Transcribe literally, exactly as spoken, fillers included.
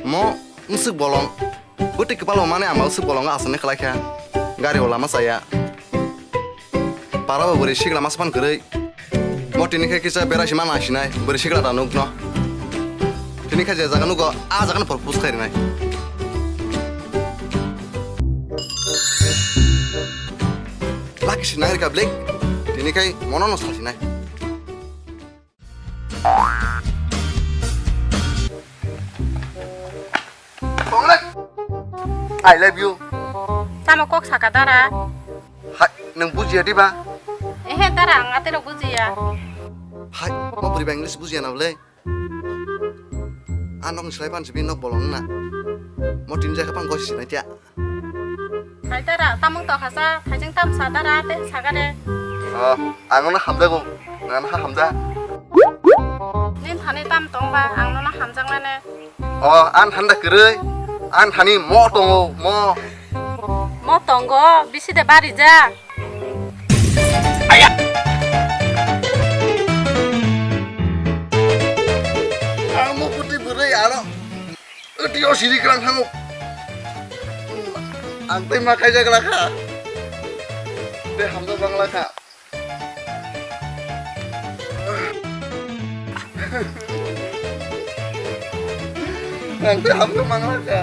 Mo bwswk bolong. Bwtwi kwpalo mane ama bwswk bolongo aswkni khlai kha. Gari o lama chaya. Para bo bwrwi sigra mas phan kwrwi. Mo tini khe kisa berai si ma nang sinai, bwrwi sigra da nukno. Tini khe je jaga nugo, a jaga no propose khai rinai. Laki si nang rika blik. Tini khe mono no sa sinai. Konglek, I love you. Tamo kok saka dara? Hai, nwng bujiya diba? Ehe dara, ang aterok bujiya. Hai, mo bwrwi ba English bujiya na bwle? A nok ni slai pan sibi nok bolong na. Mo tin jai kha pang gosi sinai tia. Hai dara, tamung to khasa, thaijing tam sa dara, te saga de. Oh, ang no hamjago, nang ha hamja. Nin thani tam tong ba, ang no hamjak nane. Oh, an thanda kwrwi, an thani mo tongo, mo. Mo tongo, bisi de bari ja. Ang mo puti bwrwi ano. Tio siri klang thango. Ang tei ma kaijak lakha. Tei hamjak bang lakha. Ang tei hamjak bang lakha.